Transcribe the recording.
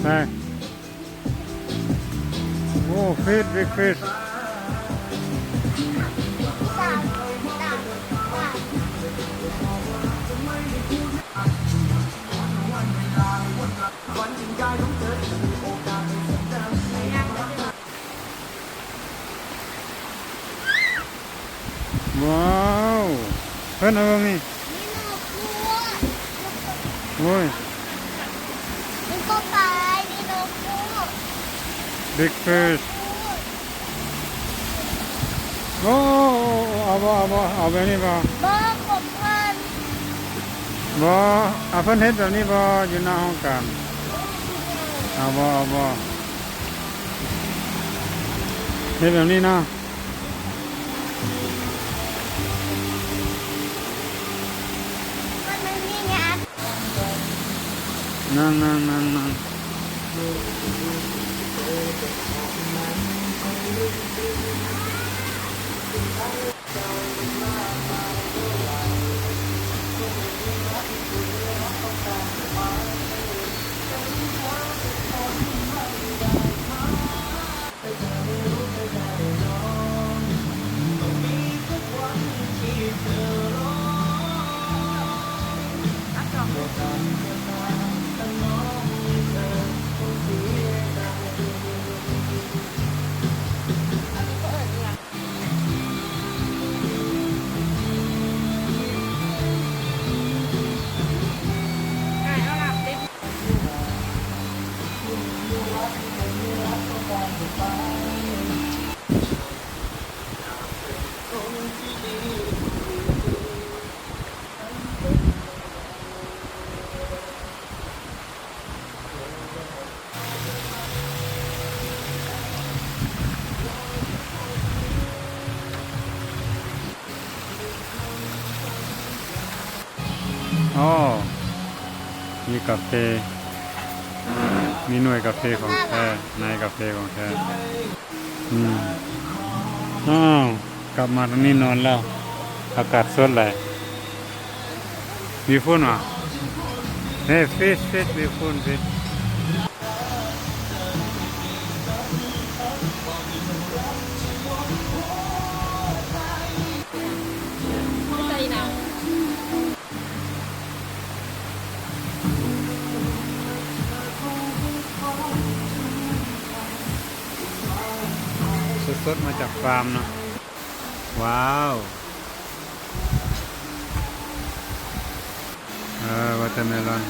ໄປ ໂອ້ ຟິດ ບິກຟິດ. ວ້າວ ເພິ່ນເອົາເບິ່ງນີ້ ມີນົກດ້ວຍ ໂອ້ຍ ມີກົບໄປ ມີນົກດ້ວຍ ບິກຟິດ. ໂອ້ ເອົາບໍ່ ເອົາບໍ່ ເອົາແບບນີ້ບໍ່? ບໍ່ ຂອງເພິ່ນ ບໍ່ ເອົາ ເພິ່ນເຮັດແບບນີ້ບໍ່ ຢູ່ໜ້າຫ້ອງການ? ເອົາບໍ່ ເອົາບໍ່ ເຮັດແບບນີ້ເນາະ. ນັ່ງ ນັ່ງ ນັ່ງ ນັ່ງ. ອໍ ມີກາເຟ ມີໜ່ວຍກາເຟຂອງແທ້ ນາຍກາເຟຂອງແທ້. ອືມ ອ້າວ ກັບມາທາງນີ້ນອນແລ້ວ ອາກາດສົດຫຼາຍ. ມີຝຸ່ນຫວາ? ເອີ ຟິດ ຟິດ ມີຝຸ່ນ ຟິດ. ສົດໆ ມາຈາກຟາມເນາະ. ວ້າວ ເອີ ວອເຕີເມລອນ.